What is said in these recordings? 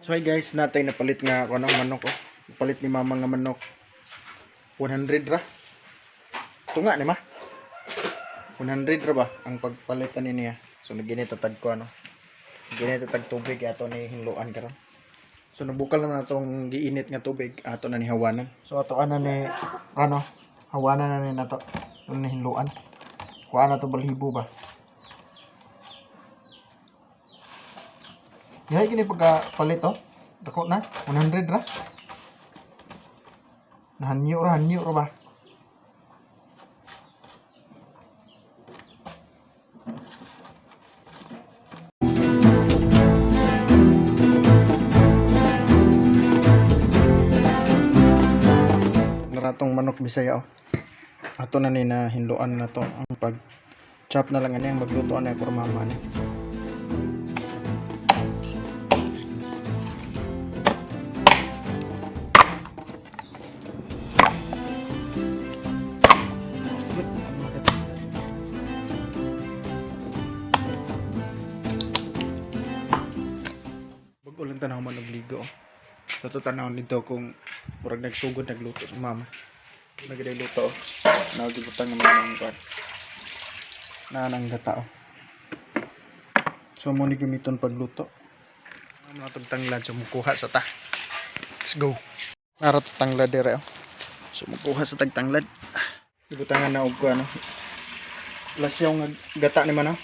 So hi guys, natay napalit nga ako ng manok oh. Napalit ni mama nga manok. 100 ra. Tunga ni ma. 100 ra ba ang pagpalit ani niya. So naginit tag ko ano. Ginit tag tubig ato ni hinluan karon. So nabukal naman atong giinit nga tubig ato na ni hawanan. So ato ana ni ano, hawanan na ni nato. Ano ni hinluan. Kuha na to balhibo ba. Yahay kini pagka palit oh. Dako na 100 ra. Nahanyo ra, hanyo ra ba. Naratong manok Bisaya oh. Ato na ni na hinluan na to ang pag chop na lang ani ang magluto ani ako mama ani. Bago lang tanaw man og ligo. Oh. Sa to tanaw nito kung murag nagsugod nagluto sa mama. Nagday luto. Oh. Nagibutang naman ang kwan. Nanang gata oh. So mo ni gamiton pagluto. Ang mga tong tanglad so mukuha sa ta. Let's go. Nara to tanglad dire oh. So mukuha sa tagtanglad. Ibutangan na og ano. Lasyaw nga gata ni man oh.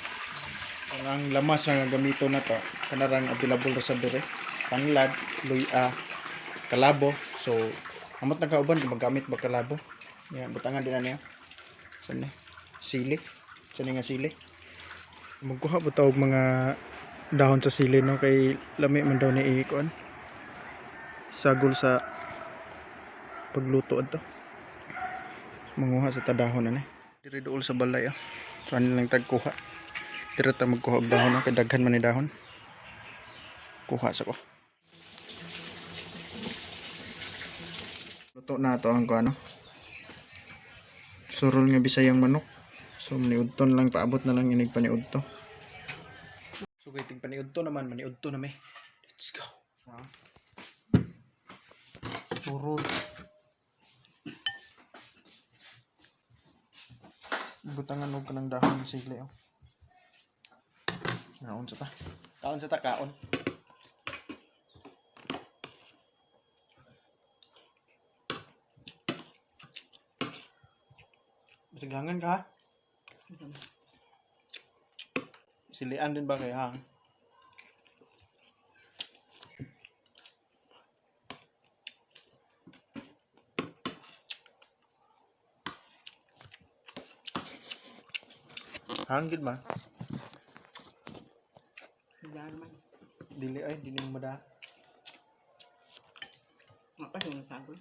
Ang lamas na nga gamito na to kanarang available ra sa dire. Tanglad, luya, kalabo. So amot nagkauban kung maggamit ba kalabo. Ya, butangan din na niya. Saan ni? Sili. Saan ni nga sili? Magkuha ba tawag mga dahon sa sili no kay lami man daw ni ikuan. Sagol sa pagluto adto. Manguha sa tadahon ani. Diri duol sa balay ah. So ani lang tagkuha. Diri ta magkuha og dahon no kay daghan man ni dahon. Kuha sa ko. Luto na to ang kuano. Surol nga Bisayang manok. So maniudton lang paabot na lang inig paniudto. So kay tig paniudto naman, maniudto na mi. Let's go. Ha? Surol. Butangan og kanang dahon sili oh. Kaon sa ta. Kaon sa ta kaon. Masiglangan ka ha? Silian din ba kay hang? Hang gid ba? Daan man. Dili ay dili mo mada. Nga pa yung sagol.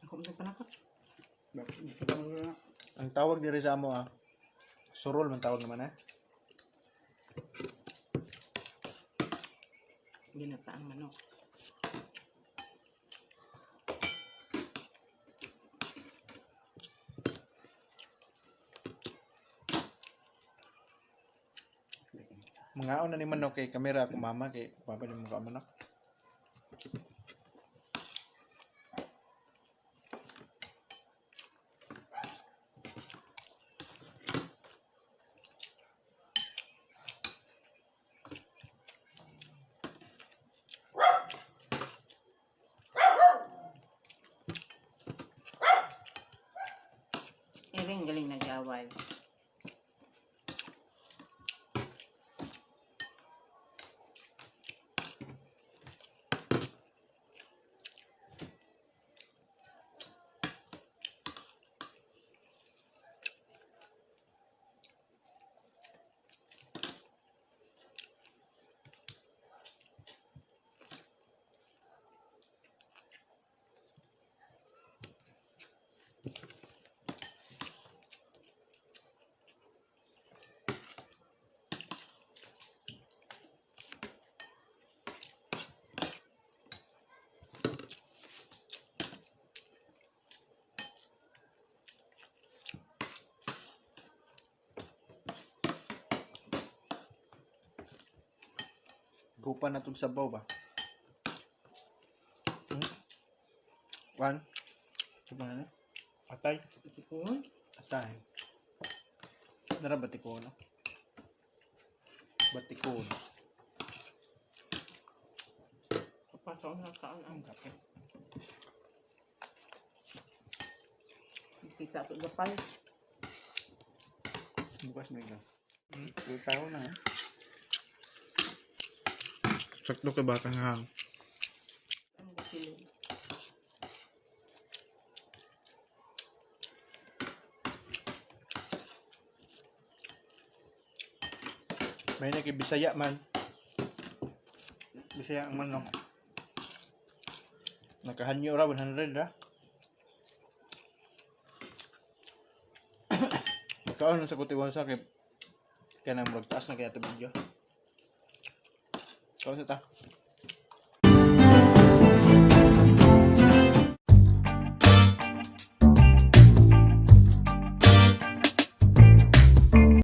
Ako mo panakot. Ang tawag diri sa amo ah. Surol man tawag naman eh. Ginata ang manok. Mangaon na ni manok kay kamera ako mama kay papa ni mukha manok. Iring galing nag-away. Gupa na tong sabaw ba? One. Ito na. Atay. Itikon. Atay. Nara batiko no? Batiko no? Kapasok na kaan ang kape. Kita ko gapay. Bukas may lang. Tao na eh. Sakto kay batang hang. Ang kilo. May na kay Bisaya man. Bisaya ang manok. Nakahanyo ra 100 ra. Kaon sa kutiwan sa kay kanang murag taas na kaya to video. Kaon sa ta.